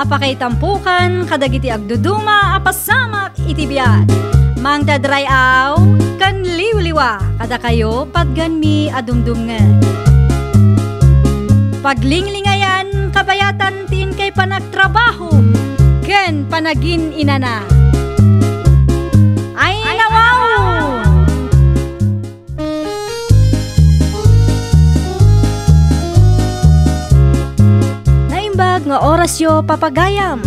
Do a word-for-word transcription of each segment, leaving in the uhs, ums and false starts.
Pakaitampukan kadagiti agduduma a pasamak iti biag. Mangted ray-aw ken liwliwa kadakayo patganmi a dumdumngeg. Paglinglingayan kabayatan ti inkay panagtrabaho ken panagin-inana. Ay, nawaw! Naimbag nga orasyo, papagayam.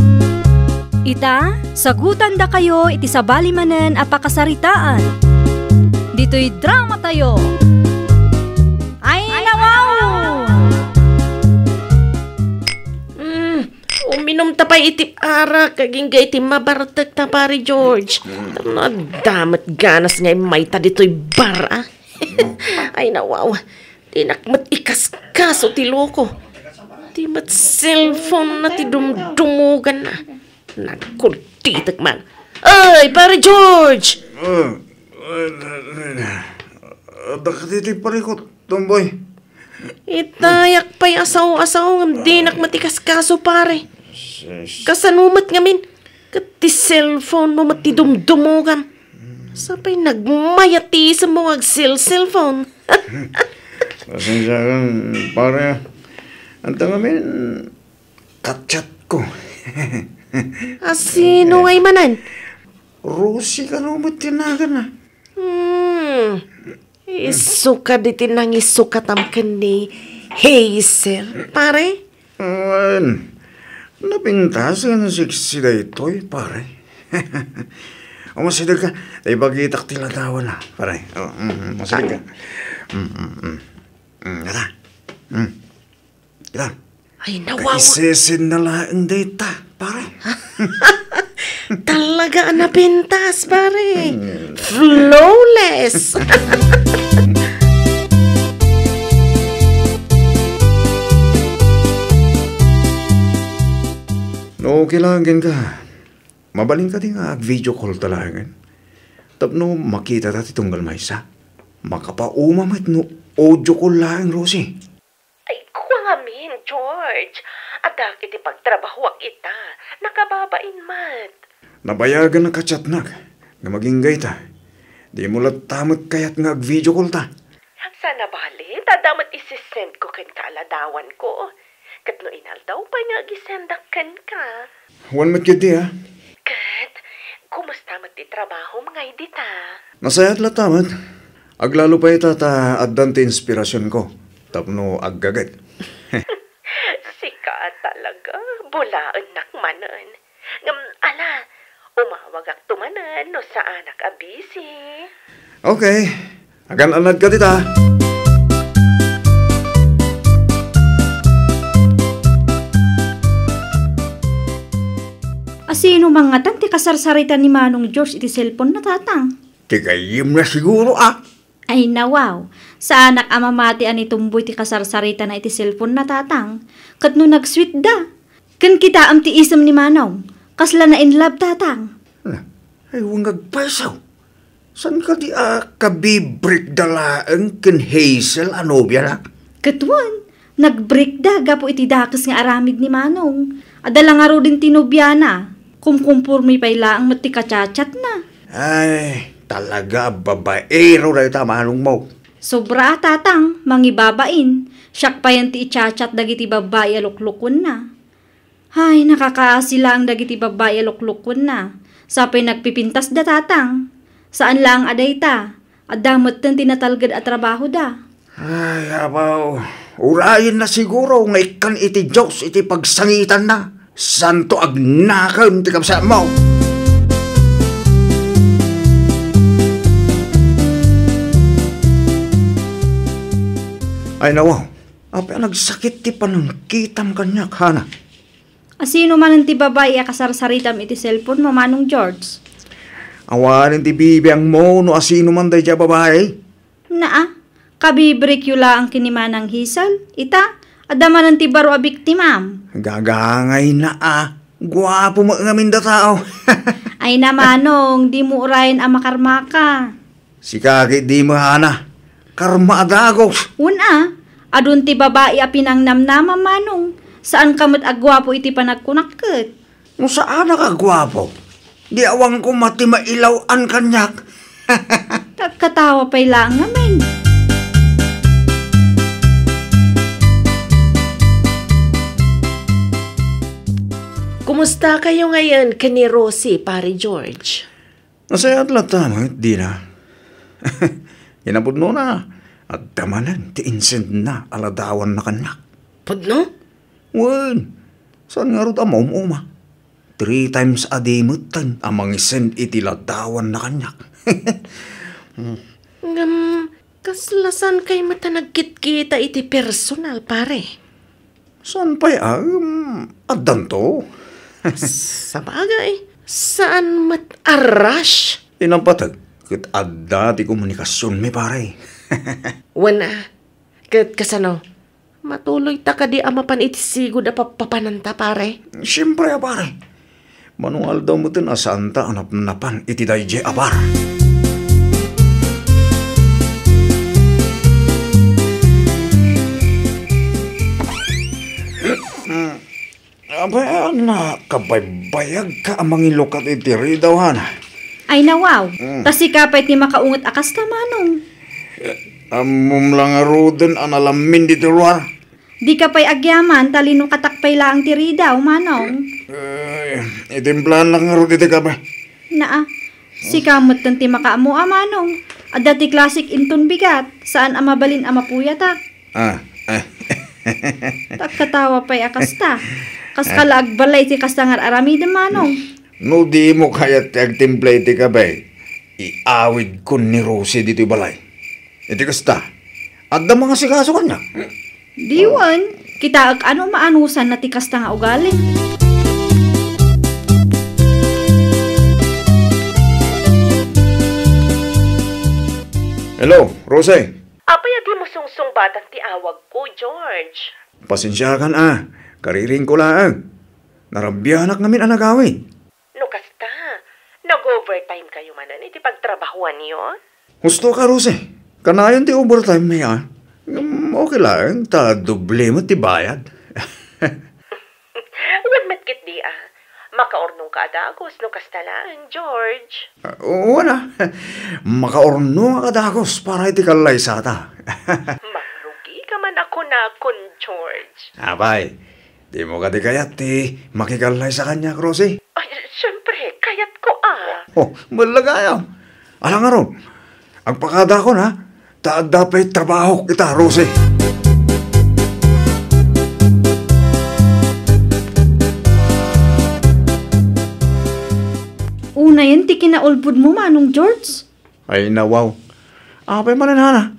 Ita, sagutandakayo iti sabali manen a pakasaritaan. Ditoy dramatayo. Ay, nawaw! Mm, uminumta pay iti arak agingga iti mabartekta, Pare George. Tapno adda met ganas nga immayta ditoy bar, a. Ay, nawaw. Dinak met ikaskaso ti loko. Di met cellphone-na ti dumdumuganna. Nagkultitek man. Ay, Pare George! Ah, ah, ah, ah, adda kadi ti parikut, Tomboy. Itayak pay asaw-asaw ngem dinak met ikaskaso, pare. Sus. Kasano met ngamin? Ket ti cellphone-mo met ti dumdumugam. Sapay nagmayat ti isemmo nga agcell-cellphone. Pasensiakan, pare, a. Anta ngamin, kachatko. A sino ngay manen? Rosie kano met ti naganna. Hmm. Isu kadi ti nangisukatam ken ni Hazel, pare? Wen, napintas ken sexy daytoy, pare. O, masidegka, ta ibagitak ti ladawanna, pare. O, mm, mm, masidegka. Mm, mm, mm. Mm, ata. Mm. Ita. Ay, nawawa. Kaisesenna laeng dayta, pare. Talaga a napintas, pare. Hmm. Flawless. No, okay lang, Genka. Mabalin kadi nga ag-video call ta laengen. Tapno makitata ti tunggal maysa. Makapauma met no audio call laeng, Rosie. Ay, kua ngamin, George. Addak iti pagtrabahoak ita. Nakababain met. Nabayagan a kachatnak nga agingga ita. Dimo latta met kayat nga ag-video call ta. Saan a bale, ta adda met isisendko kenka a ladawanko. Ket no inaldaw pay nga agisendak kenka. Wen met ketdi, a. Ket, kumusta met ti trabahom ngay dita? Nasayaat latta met. Aglalo pay ita ta addan ti inspirasionko tapno aggaget. Sika talaga, bulaennak manen. Ngem, ala, umawagakto manen no saanak a busy. Okay. Agan-anadka dita. A sino mangngatan ti kasarsaritan ni Manong George iti cellphone-na, Tatang? Ti gayyemna siguro, a. Ay, nawaw. Saanak a mamati a ni Tomboy ti kasarsaritana iti cellphone-na, Tatang. Ket no nag-sweet da, ken kitaem ti isem ni Manong, kasla na-in love, Tatang. Na, ay, wen nga agpayso. Saan kadi a kabibreak da laeng ken Hazel a nobiana? Ket wen, nag-break da gapu iti dakes nga aramid ni Manong. Adda la ngaruden ti nobiana. Kumkumpormi pay laeng met ti kachatchatna. Ay, talaga a babaero dayta a Manongmo. Sobra a, Tatang, mangibabain. Siak payen ti i-chatchat dagiti babbai a luklukuenna. Ay, nakakaasi laeng dagiti babbai a luklukuenna. Sapay nagpipintasda, Tatang. Saan laeng a dayta, adda metten ti natalged a trabahoda. Ay, abaw, urayenna siguro nga ikkan iti Dios iti pagsangitanna. Santo agnakem ti kabsatmo. Ay, nawaw, apay a nagsakit ti panangkitam kaniak, Hana? A sino manen ti babai a kasarsaritam iti cellphone mo, Manong George? Awanen ti bibiangmo no a sino man daydiay a babai. Naa, kabibreakyo laeng ken ni Manang Hazel. Ita, adda manen ti baro a biktimam. Gagangayna a. Guapo met ngamin da tao. Ay na, Manong, dimo urayen a makarmaka. Sika ket dimo, Hana. Karma a dagos. Wen a, adun ti babai a pinangnamnamam, Manong. Saanka met a guapo iti panagkunak ket. No saanak a guapo, di awan koma ti mailaw-an kaniak. Katkatawa pay laeng ngamin. Kumusta kayo ngayon ken ni Rosie, Pare George? Nasayaat latta met, Dina. Kinapudnona, adda manen ti insendna a ladawanna kaniak. Pudno? Wen, saan ngarud a maum-uma? Three times a day metten a mangisend iti ladawanna kaniak. Ngem, kasla saan kay met a nagkitkita iti personal, pare? Saan pay a, em, addanto? Sabagay, saan met a rush. Inapatag ket adda ti komunikasionmi, pare. Wen a, ket kasano? Matuloyta kadi a mapan iti sigud a pappapananta, pare? Siempre a, pare. Mano nga aldaw metten a saanta a napnapan iti daydiay a bar. Apay, a, nakabaybayagka a mangilukat iti ridaw, Hana? Ay, nawaw. Mm. Ta sika pay ti makaunget a kasta, Manong. Eh, ammom la ngaruden a nalamin ditoy ruar. Dika pay agyaman, ta linukatak pay laeng ti ridaw, Manong. Eh, itimplaannak ngarud iti kape. Naa, sika metten ti makaammo a, Manong. Adda ti classic inton bigat, saan a mabalin a mapuyatak. Ah, ah. Katkatawa pay a kasta. Kaska la agbalay ti kasta nga ar-aramidem, Manong. No dimo kayat ti agtimpla iti kape, iawidkon ni Rosie ditoy balay. Iti kasta, adda mangasikaso kaniak. Diwen, kitaek a no maanusanna ti kasta nga ugali. Hello, Rosie. Apay a dimo sungsungbatan ti awagko, George? Pasensiakan a, kariringko laeng. Narabianak ngamin a nagawid. No kasta, nag-overtime kayo manen iti pagtrabahuanyo? Husto ka, Rosie. Kanayon ti overtime mi a. Ngem okay laeng, ta doble met ti bayad. Wen met ketdi a. Makaurnongka a dagus no kasta laeng, George. Ah, wen a. Makaurnongak a dagus para iti kallaysata. Mangrugika man a kunakon, George. Apay, dimo kadi kayat ti makikallaysa kaniak, Rosie? Ay, siempre, kayatko a. Oh, melag gayam. Ala ngarud, agpakadakon, ha? Ta adda pay trabahok ita, Rosie. Unayen ti kinaulbodmo, Manong George? Ay, nawaw. Apay manen, Hana?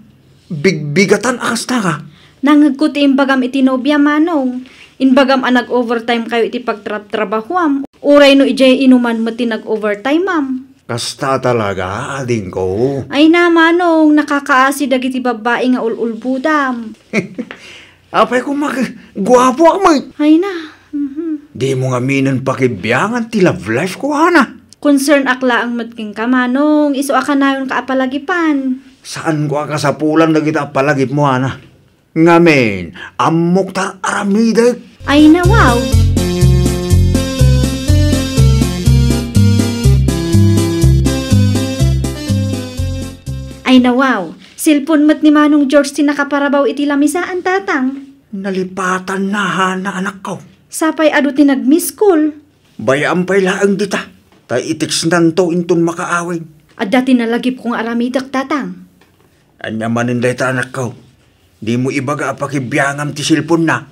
Bigbigatan a kasta ka? Nangngegko ti imbagam iti nobia, Manong. Imbagam a nag-overtime kayo iti pagtrabtrabahuam. Uray no idiay inuman met ti nag-overtimeam. Kasta talaga, adingko. Ay na, Manong, nakakaasi dagiti babbai nga ul-ulbodam. Apay koma, guapoak met. Ay na. Mhm. Dimo ngaminen pakibiangan ti love life ko, Hana. Concern ak laeng met kenka, Manong, isu a kanayonka a palagipan. Saanko a kasapulan dagita a palagipmo, Hana. Ngamin, ammok ta ar-aramidek. Ay na, wow! Ay na, wow! Cellphone met ni Manong George ti nakaparabaw iti lamisaan, Tatang. Nalipatanna, Hana, anakko. Sapay adu ti nag-miss call. Bay-am pay laeng dita, ta i-textnanto inton makaawid. Adda ti nalagipko nga aramidek, Tatang. Ania manen dayta, anakko? Dimo ibaga a pakibiangam ti cellphone-na?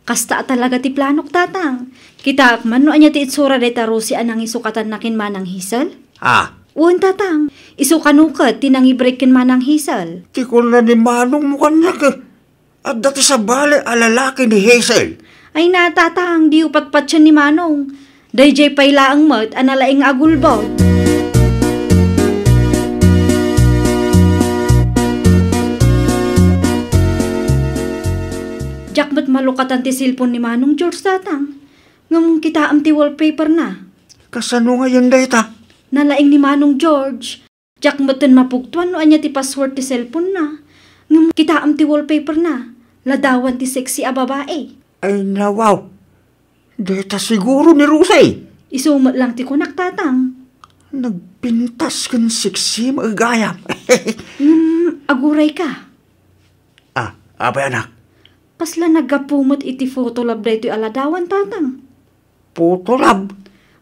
Kasta a talaga ti planok, Tatang. Kitaek man no ania ti itsura dayta Rosie a nangisukatanna ken Manang Hazel? Ah. Wen, Tatang. Isu kano ket ti nangi-break ken Manang Hazel. Ti kunana ni manongmo kaniak, eh. Adda ti sabali a lalaki ni Hazel. Ay na, Tatang, diyo patpatien ni Manong. Daydiay pay laeng met a nalaing nga agulbod. Diak met malukatan ti cellphone ni Manong George, Tatang. Ngem kitaem ti wallpaper-na. Kasano ngayen dayta? Nalaing ni Manong George. Diak metten mapugtoan no ania ti password ti cellphone-na. Ngem kitaem ti wallpaper-na. Ladawan ti sexy a babai. Ay, nawaw. Deta siguro ni Rosie. Isu met lang ti kunak, Tatang. Nagpintas ken seksi nga agayam. Hmm, agurayka. Ah, apay, anak? Kasla naggapu met iti Photolab daytoy a ladawan, Tatang. Photolab?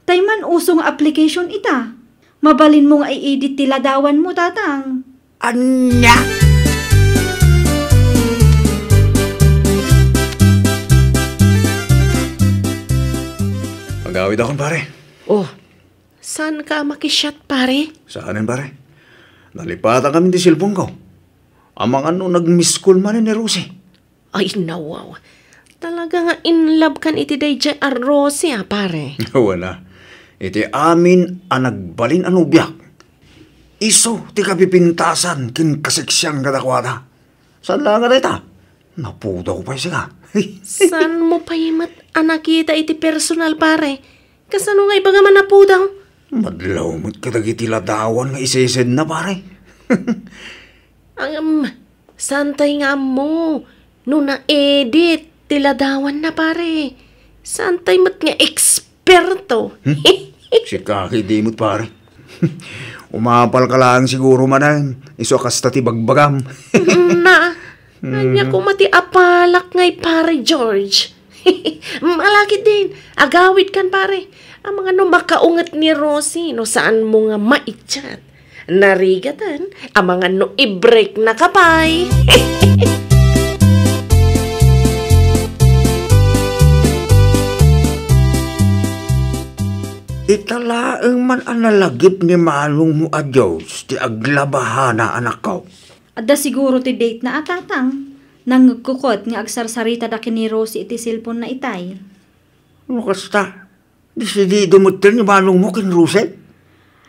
Tay man uso nga application ita. Mabalinmo nga i-edit ti ladawanmo, Tatang. Ania? Agawidakon, pare. Oh, saanka a makisiat, pare? Saanen, pare. Nalipatan kami ti cellphone ko. Amangan no nag-miss call manen ni Rosie. Ay, nawaw. Talaga nga in love kan iti daydiay a Rosie, a, pare. Wen a. Iti amin a nagbalin a nobiak, isu ti kapipintasan ken kaseksian kadakuada. Saan la nga dayta? Napudaw pay sika. Saanmo pay met a nakita iti personal, pare? Kasano nga ibagam a napudaw? Madlaw met kadagiti ladawan nga isesedna, pare. Am, saantay nga ammo no na-edit ti ladawanna, pare. Saantay met nga eksperto. Hmm? Sika ketdi met, pare. Umapalka laeng siguro manen, isu a kasta ti bagbagam. Na, ania koma ti apalak ngay, Pare George? Malakit din, agawidkan, pare. Amangan no makaunget ni Rosie no saanmo nga maichat. Narigaten, amangan no i-breaknaka pay. Ita laeng man a nalagip ni manongmo a George ti aglabahana, anakko. Adda siguro ti date na a, Tatang. Nangngegko ket nga agsarsaritada ken ni Rosie iti cellphone na itay. No kasta, desidido metten ni manongmo ken Rosie?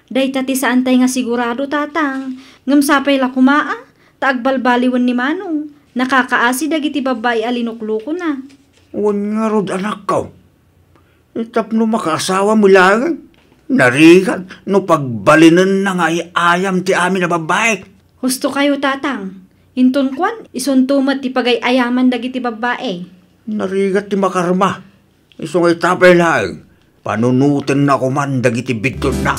Dayta ti saantay nga sigurado, Tatang. Ngem sapay la koma a, ta agbalbaliwen ni manong. Nakakaasi dagiti babbai a linuklukona. Wen ngarud, anakko. Tapno makaasawa met laeng, narigat no pagbalinenna nga ay-ayam ti amin a babbai. Husto kayo, Tatang. Inton kuan, isunto met ti pagay-ayaman dagiti babbai. Narigat ti makarma. Isu nga ita pay laeng, panunotenna koman dagiti biddutna.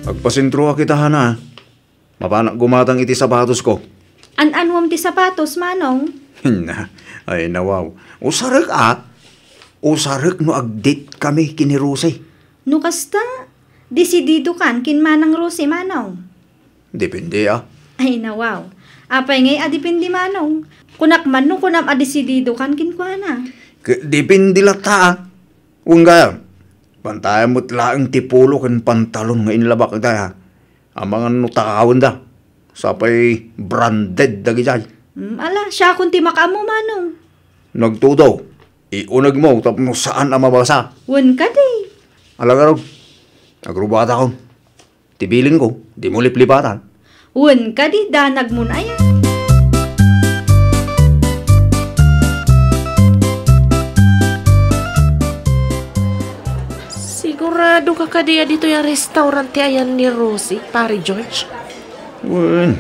Agpasentroak ita, Hana. Mapanak gumatang iti sapatosko. An-anuam ti sapatos, Manong? Na, ay, nawaw. Usarek a. Usarek no agdate kami ken ni Rosie. No kasta, desididokan ken Manang Rosie, Manong? Depende a. Ay, nawaw. Apay ngay a depende, Manong? Kunak man no kunam a desididokan kenkuana. Ke-, depende latta a. Wen gayam, pantayan met laeng ti polo ken pantalon nga inlabak itay a. Amangan no takawenda. Sapay branded dagijay. Mm, ala, siakon ti makaammo, Manong. Nagtudo, iunegmo tapno saan a mabasa. Wen kadi. Ala ngarud, agrubatakon. Ti bilinko, dimo liplipatan. Wen kadi, danagmon aya. Siguradoka kadi a ditoy a restaurant ti ayan ni Rosie, Pare George? Wen,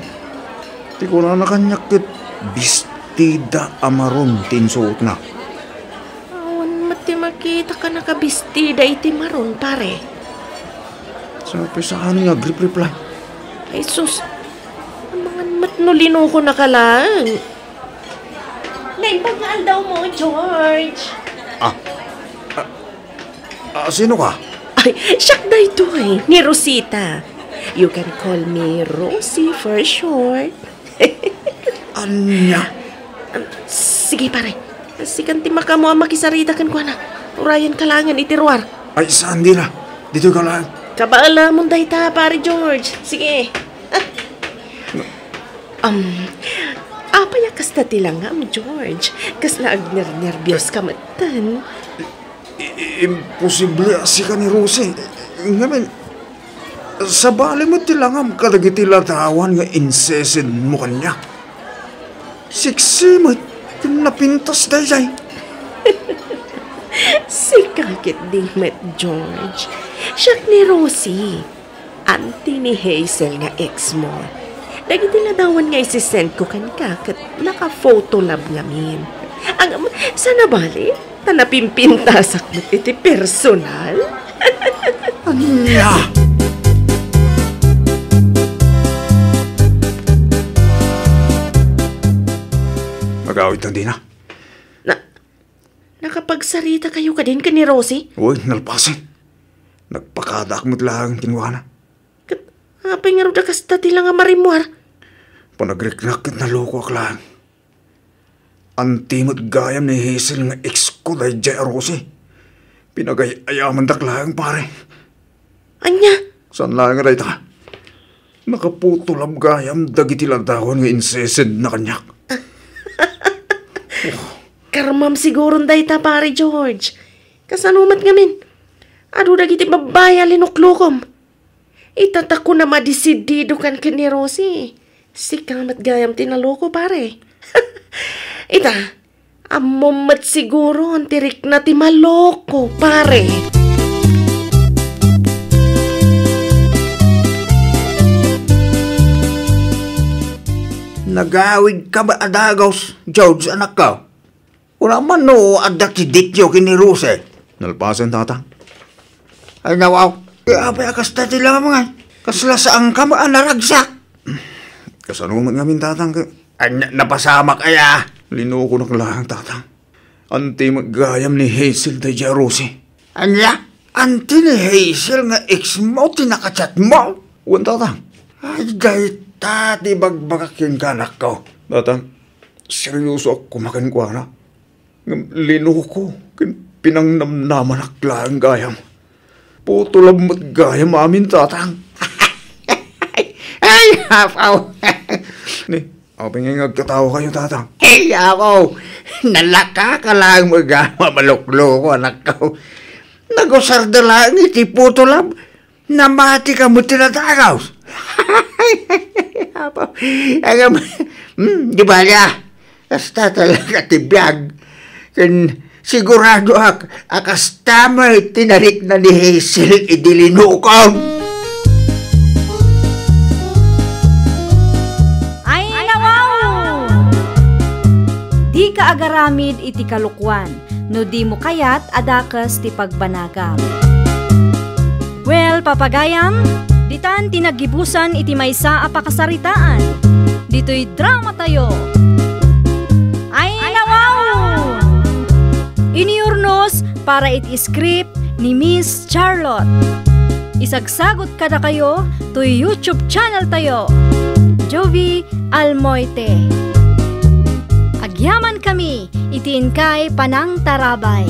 ti kunana kaniak ket bestida a maron ti insuotna. Awan met ti makitak a nakabestida iti maron, pare. Sa pisaan nga agrep-reply. Ay, sus. Amangan met no linukonaka laeng. Naimbag nga aldawmo, George. Ah, ah, ah, sino ka? Ay, siak daytoy, ni Rosita. You can call me Rosie for short. Ania? Um, sige, pare. Sikan ti makaammo a makisarita kenkuana. Urayenka laengen iti ruar. Ay, saan dira? Ditoyka laeng. Kabaalamon dayta, Pare George. Sige. Ah. Um, apay a kasta ti langam, George? Kasla agnernerbioska metten? I-, i-, imposible a sika ni Rosie. Ngamin, sabali met ti langam kadagiti ladawan nga insesedmo kaniak. Siksi met ken napintas daydiay. Sika ketdi met, George. Siak ni Rosie. Anti ni Hazel nga ex mo. Dagiti ladawan nga isisend ko kenka ket naka-photo lab ngamin. Ang, sana bali, ta napimpintasak met iti personal. Ania? Agawid ta dina. Na, nakapagsarita kayo kadin ken ni Rosie? Uy, nalpasen. Nagpakadaak met laeng kenkuana. Ket apay ngarud a kasta ti la nga marimmuar? Panagriknak ket nalokoak laeng. Anti met gayam ni Hazel nga ex ko daydiay a Rosie. Pinagay-ayamandak laeng, pare. Ania? Saan laeng a dayta? Naka-photo lab gayam dagiti ladawan nga insesend na kaniak. Karmam siguron dayta, Pare George. Kasano met ngamin? Adu dagiti babbai a linuklokom. Ita ta kunam a desidido kan ken ni Rosie. Sika met gayam ti naloko, pare. Ita, ammom met siguron ti rikna ti maloko, pare. Nagawidka ba a dagus, George, anakko? Kuna man no adda ti date-yo ken ni Rosie. Nalpasen, Tatang. Ay, nawaw. Ti apay a kasta ti lamangan? Kasla saanka met a naragsak? Kasano met ngamin, Tatang, ket Ay, na-, napasamak aya? Linukonak laeng, Tatang. Anti met gayam ni Hazel daydiay a Rosie. Ania? Anti ni Hazel nga ex mo ti naka-chat mo? Wen, Tatang. Ay, dayta ti ibagbagak kenka, anakko. Tatang, seryosoak koma kenkuana. Ngem linuko ken pinangnamnamanak laeng gayam. Putolem met gayam amin, Tatang. Ay, apaw. Ni, apay nga agkatawa kayo, Tatang? Ay, apaw. Nalaka ka laeng met gayam a malukloko, anakko. Nagusarda laeng iti putolem. Namati ka met ti nadagaw. Apo, agam, hmm, di bali, ah. Kasta talaga ti biag. Ken siguradoak a kasta met ti narikna ni Hazel idi linukom. Ay, nawaw! Dika agaramid iti kalokoan no dimo kayat a dakes ti pagbanagam. Well, papagayam, ditan ti naggibusan iti maysa a pakasaritaan. Ditoy dramatayo. Ay, nawaw! Inurnos para iti script ni Miss Charlotte. Isagsagot kadakayo toy YouTube channel tayo, Jovie Almoite. Agyamankami iti inkay panangtarabay.